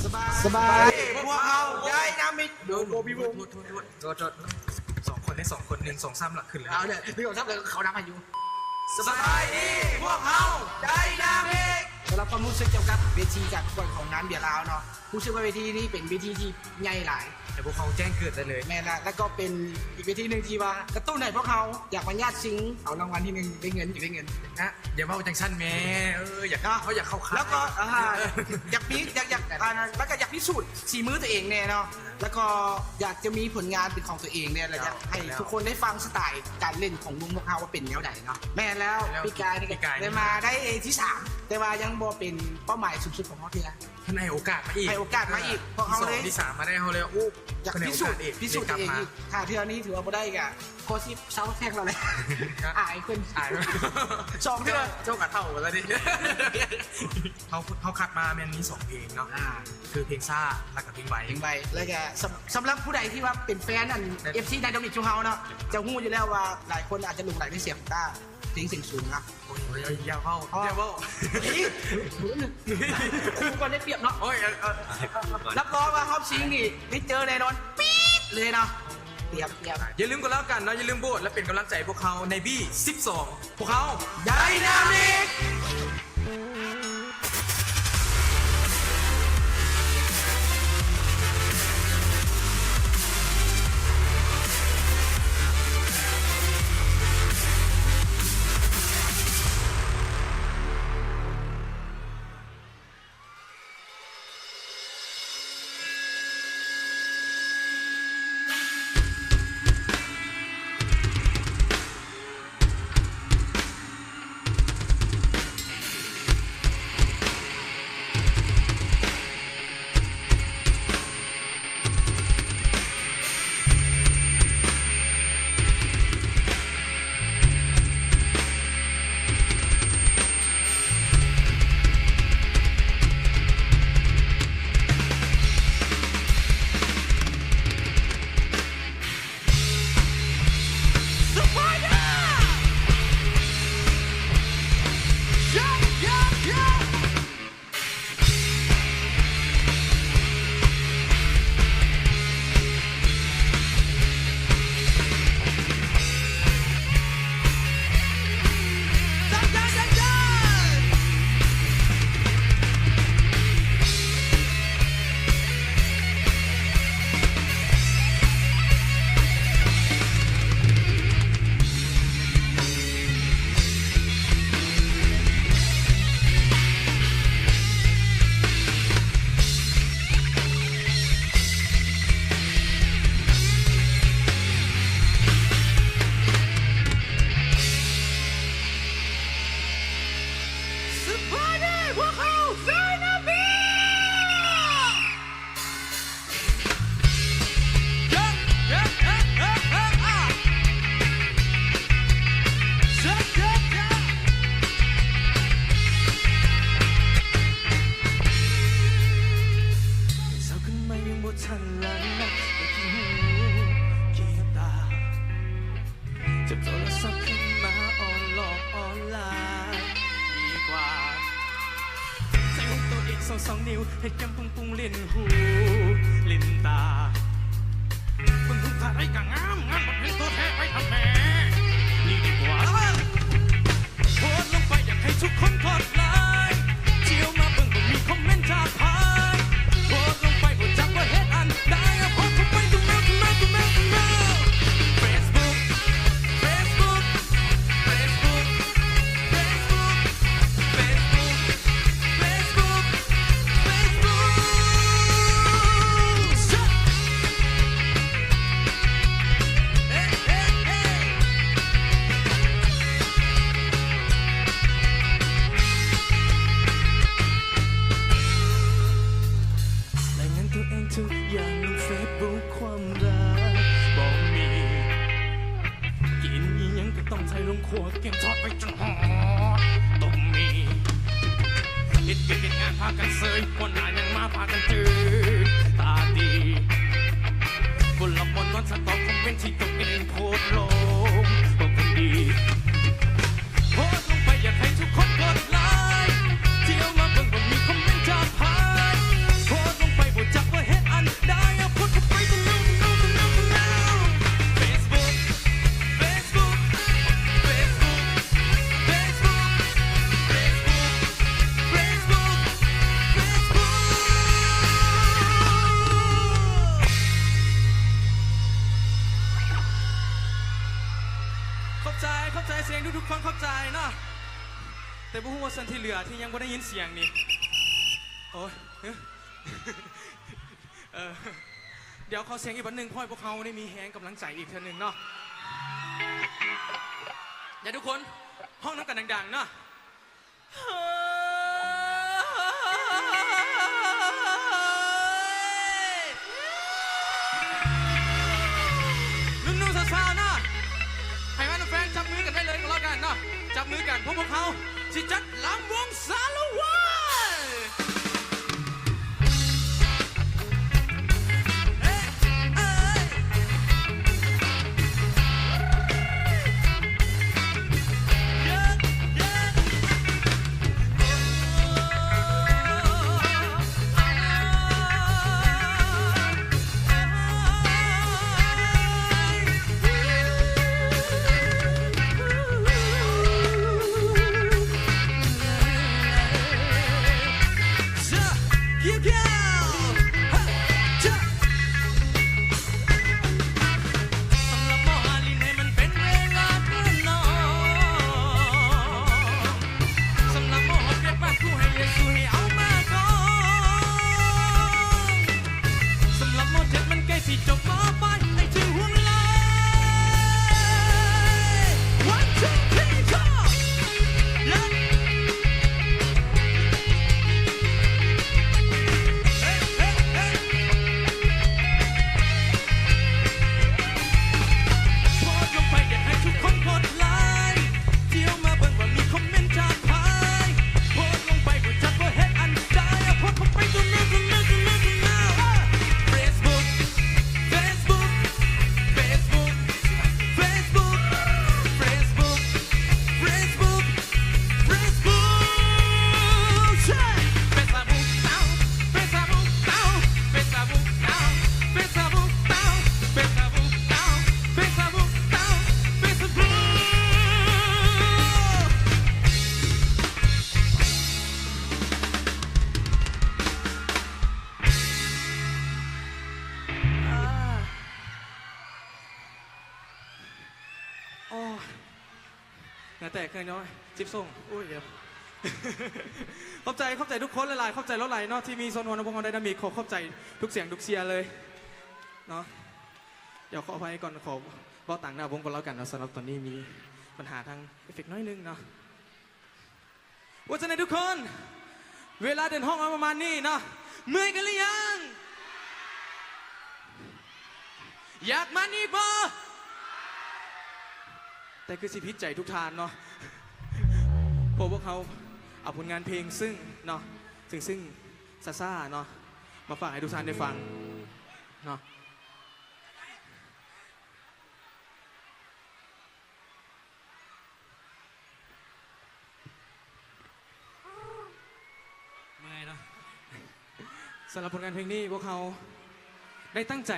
ສະບາຍດີ ພວກເຮົາໄດນາມິກ ໂດຍບໍ່ມີວົງ ໂທດ ໂທດ ໂທດ ໂທດ ສອງຄົນເດ້ ສອງຄົນ ໜຶ່ງ ສອງ ສາມ ລະຂຶ້ນເລີຍ ເອົາເດີ ໜຶ່ງ ສອງ ສາມ ລະເຂົ້ານຳໃຫ້ຢູ່ ສະບາຍດີ ພວກເຮົາໄດນາມິກ ສຳລັບຄວາມຮູ້ສຶກກ່ຽວກັບເວທີການປະກວດຂອງງານເບຍລາວເນາະ ຮູ້ສຶກວ່າເວທີນີ້ເປັນເວທີທີ່ໃຫຍ່ຫຼາຍ ໃຫ້ພວກເຮົາແຈ້ງເກີດໄດ້ເລີຍ ແມ່ນລະ ແລ້ວກໍເປັນອີກເວທີໜຶ່ງທີ່ວ່າກະຕຸ້ນໃຫ້ພວກເຮົາຢາກມາຍາດຊິງເອົາລາງວັນທີໜຶ່ງ ໄດ້ເງິນ ຢາກໄດ້ເງິນນະ ຢ່າເວົ້າຈັ່ງຊັ້ນແມ່ ເອີ ຢາກ ເນາະ ເຮົາຢາກເຂົ້າຄ້າຍ ແລ້ວກໍ ເອີ ຢາກມີ ຢາກ ຢາກ ອ່າ ແລ້ວກໍຢາກພິສູດສີມືຕົວເອງແດ່ເນາະ ແລ້ວກໍຢາກຈະມີຜົນງານເປັນຂອງຕົວເອງແດ່ ແລ້ວຢາກໃຫ້ທຸກຄົນໄດ້ຟັງສະໄຕການຫຼິ້ນຂອງວົງພວກເຮົາວ່າເປັນແນວໃດເນາະ ແມ່ນແລ້ວ ແລ້ວ ປີກາຍນີ້ກໍ ປີກາຍນີ້ ໄດ້ມາໄດ້ທີສາມ ແຕ່ວ່າຍັງບໍ່ເປັນເປົ້າໝາຍສູງສຸດຂອງເຮົາເທື່ອ ເພິ່ນໃຫ້ໂອກາດມາອີກ ໃຫ້ໂອກາດມາອີກ ເອີ ພວກເຮົາເລີຍ ທີສອງ ທີສາມ ມາໄດ້ ເຮົາເລີຍ ໂອ້ ຢາກພິສູດ ພິສູດຕົວເອງອີກ ຖ້າເທື່ອນີ້ຖືວ່າບໍ່ໄດ້ກະ ກໍຊິເຊົາແຂ່ງແລ້ວແຫຼະ ອາຍເພິ່ນ ອາຍ ສອງເທື່ອ ເຈົ້າກະເຖົ້າແລ້ວເດ້ ເຮົາ ເຮົາຄັດມາແມ່ນມີສອງເພງເນາະ ອ່າ ຄືເພງຊ້າ ແລ້ວກະເພງໄວ ເພງໄວ ແລ້ວກະ ສຳ ສຳລັບຜູ້ໃດທີ່ວ່າເປັນແຟນອັນ ເອັຟຊີ ໄດນາມິກ ຂອງເຮົາເນາະ ຈະຮູ້ຢູ່ແລ້ວວ່າຫຼາຍຄົນອາດຈະຫຼົງໄຫຼໃນສຽງກິຕາ ເພງສຽງສູງເນາະ ໂອ້ຍ ຢ່າເວົ້າ ຢ່າເວົ້າ ເຮີ້ຍ ຄູ່ກ່ອນໄດ້ປຽບເນາະ ໂອ້ຍ ເອີ ເອີ ຮັບຮອງວ່າຮອບຊິງນີ້ໄດ້ເຈີແນ່ນອນ ປີດເລີຍເນາະ ຕຽມ ຕຽມ ຢ່າລືມກໍແລ້ວກັນເນາະ ຢ່າລືມໂຫວດ ແລະ ເປັນກຳລັງໃຈພວກເຮົາໃນບີ ສິບສອງ ພວກເຮົາໄດນາມິກ.ລາຍງານຕົວເອງທຸກຢ່າງລົງເຟສບຸກ ຄວາມລັບບໍ່ມີ ກິນອີ່ຫຍັງກໍຕ້ອງຖ່າຍລົງຄົວ ເກັບທອດໄວ້ຈົນຮອດຕົກມີ ເຮັດວຽກເຮັດງານພາກັນເຊີຍ ຫົວໜ້າຍັງມາພາກັນຕື່ນຕາດີ ບໍ່ຫຼັບບໍ່ນອນ ສະຕອບຄອມເມັນທີ່ຕົວເອງໂພສລົງ ບໍ່ເປັນດີ ໂພສລົງໄປຢາກໃຫ້ທຸກຄົນກົດໄລ ທີ່ເອົາມາເບິ່ງບໍ່ມີຄອມເມັນຈາກໃຜ ໂພສລົງໄປ ແຕ່ບໍ່ຮູ້ວ່າສ່ວນທີ່ເຫຼືອທີ່ຍັງບໍ່ໄດ້ຍິນສຽງນີ້ ໂອ້ຍ ເອີ ດຽວຂໍສຽງອີກບາດໜຶ່ງ ເພື່ອໃຫ້ພວກເຮົາໄດ້ມີແຮງກຳລັງໃຈອີກເທື່ອໜຶ່ງເນາະ. ຢາກໃຫ້ທຸກຄົນຮ້ອງນຳກັນດັງໆເນາະ. ໜຸ່ມໆ ສາວໆ ເນາະ ໃຫ້ມານຳແຟນ ຈັບມືກັນໄວ້ເລີຍກໍແລ້ວກັນເນາະ. ຈັບມືກັນ ພວກ ພວກເຮົາຊິຈັດລຳວົງສາລະວັນ. ສຳລັບໝໍອາລີໃຫ້ມັນເປັນເວລາເພື່ອນ້ອງ ສຳລັບໝໍຮອບວຽກບ້ານກູໃຫ້ເຢຊູໃຫ້ເອົາມາກ່ອນ ສຳລັບໝໍເຈັດມັນໃກ້ຊິຈົບໝໍປາຍໃຫ້ຈື່ຫວງຫຼາຍ One, two, three, four. ໂພສລົງໄປ ຢາກໃຫ້ທຸກຄົນກົດໄລ ດຽວມາເບິ່ງວ່າມີຄອມເມັນຈາກໃຜ ໂພສລົງໄປ ບໍ່ຈັກວ່າເຮັດອັນໃດ ໂພສລົງໄປ ເຟສບຸກ ເຟສບຸກ ເຟສບຸກ ເຟສບຸກ ເຟສບຸກ ອາ ໂອ້ ເຫື່ອແຕກເຫື່ອຍ້ອຍ ເຈັບສົ້ງ ໂອ້ຍ ດຽວ ຂອບໃຈ ຂອບໃຈທຸກຄົນຫຼາຍໆ ຂອບໃຈຫຼາຍໆເນາະ ທີ່ມີສ່ວນຮ່ວມນຳພວກເຮົາໄດນາມິກ ຂໍຂອບໃຈທຸກສຽງທຸກເຊຍເລີຍເນາະ. ດຽວຂໍອະໄພກ່ອນ ຂໍເວົ້າຕາງໜ້າວົງກ່ອນແລ້ວກັນເນາະ ສຳລັບຕອນນີ້ມີບັນຫາທາງເອຟເຟັກໜ້ອຍໜຶ່ງເນາະ. ວ່າຈັ່ງໃດທຸກຄົນ ເວລາເດີນຫ້ອງມາປະມານນີ້ເນາະ ເມື່ອຍກັນຫຼືຍັງ? ຢາກມານີ້ບໍ່? ແຕ່ຄືຊິຜິດໃຈທຸກທ່ານເນາະ ເພາະພວກເຮົາເອົາຜົນງານເພງ ຊຶ່ງເນາະ ຊຶ່ງໆ ຊ້າໆ ເນາະ ມາຝາກໃຫ້ທຸກທ່ານໄດ້ຟັງເນາະ. ເມື່ອຍເນາະ ສຳລັບຜົນງານເພງນີ້ ພວກເຮົາໄດ້ຕັ້ງໃຈ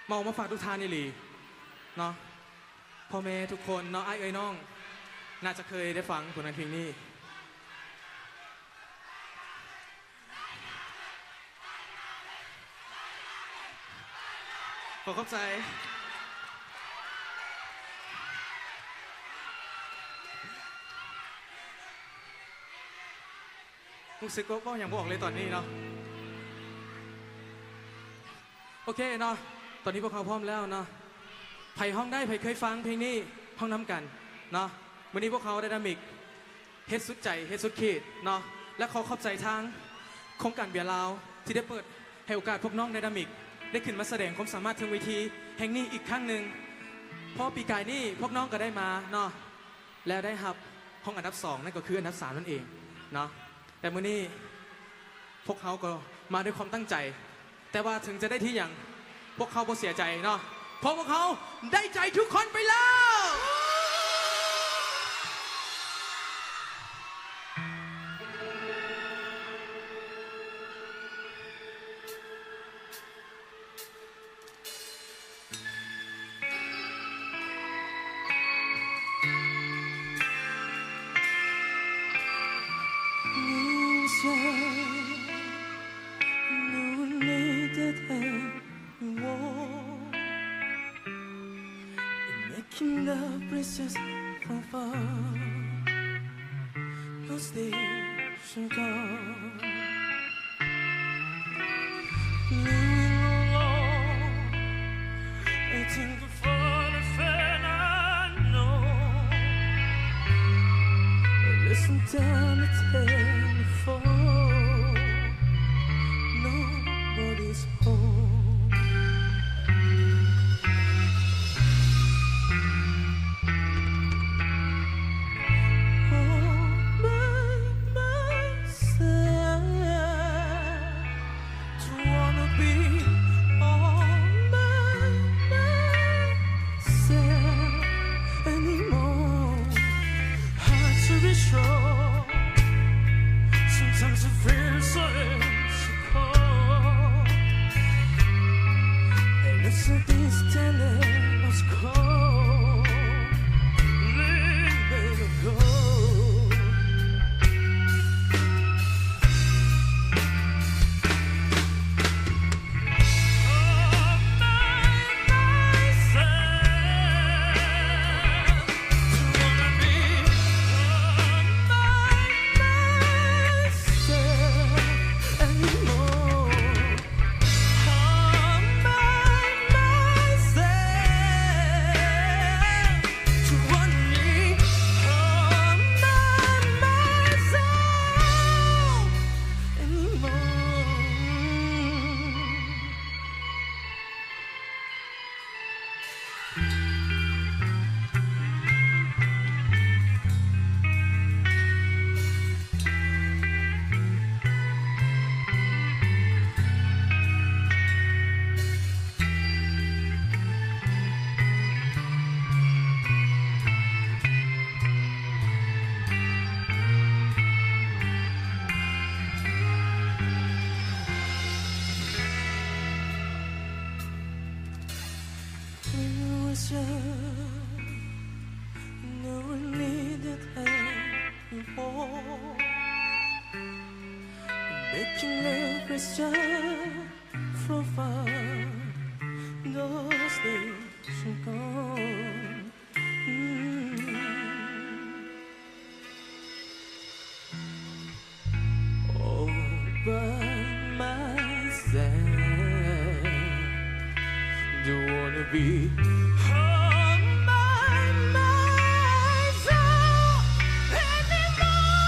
ມາເອົາມາຝາກທຸກທ່ານອີ່ຫຼີເນາະ. ພໍ່ແມ່ທຸກຄົນເນາະ ອ້າຍເອີຍນ້ອງ ໜ້າຈະເຄີຍໄດ້ຟັງຜົນງານເພງນີ້. ຂໍຂອບໃຈ ຮູ້ສຶກວ່າເວົ້າຫຍັງບໍ່ອອກເລີຍຕອນນີ້ເນາະ. ໂອເຄເນາະ ຕອນນີ້ພວກເຮົາພ້ອມແລ້ວເນາະ. ໃຜຮ້ອງໄດ້ ໃຜເຄີຍຟັງເພງນີ້ ຮ້ອງນຳກັນເນາະ. ມື້ນີ້ພວກເຮົາໄດນາມິກ ເຮັດສຸດໃຈ ເຮັດສຸດຂີດເນາະ ແລະ ຂໍຂອບໃຈທາງໂຄງການເບຍລາວ ທີ່ໄດ້ເປີດໃຫ້ໂອກາດພວກນ້ອງໄດນາມິກ ໄດ້ຂຶ້ນມາສະແດງຄວາມສາມາດເທິງເວທີແຫ່ງນີ້ອີກຄັ້ງໜຶ່ງ. ເພາະປີກາຍນີ້ພວກນ້ອງກໍໄດ້ມາເນາະ ແລະ ໄດ້ຮັບຮອງອັນດັບສອງ ນັ້ນກໍຄືອັນດັບສາມນັ້ນເອງເນາະ. ແຕ່ມື້ນີ້ພວກເຮົາກໍມາດ້ວຍຄວາມຕັ້ງໃຈ ແຕ່ວ່າເຖິງຈະໄດ້ທີ່ຫຍັງ ພວກເຮົາບໍ່ເສຍໃຈເນາະ ເພາະພວກເຮົາໄດ້ໃຈທຸກຄົນໄປແລ້ວ. Station gone, living alone, waiting for the fan I know. Listen down the telephone, nobody's home. All by myself. Don't wanna be all by myself anymore. Hard to be strong. Sometimes I feel so insecure. And it's a distance that was cold. Let it go. Never needed anymore. Making love is just for fun. Those days are gone. Mm. All by myself. Don't wanna be all by myself anymore.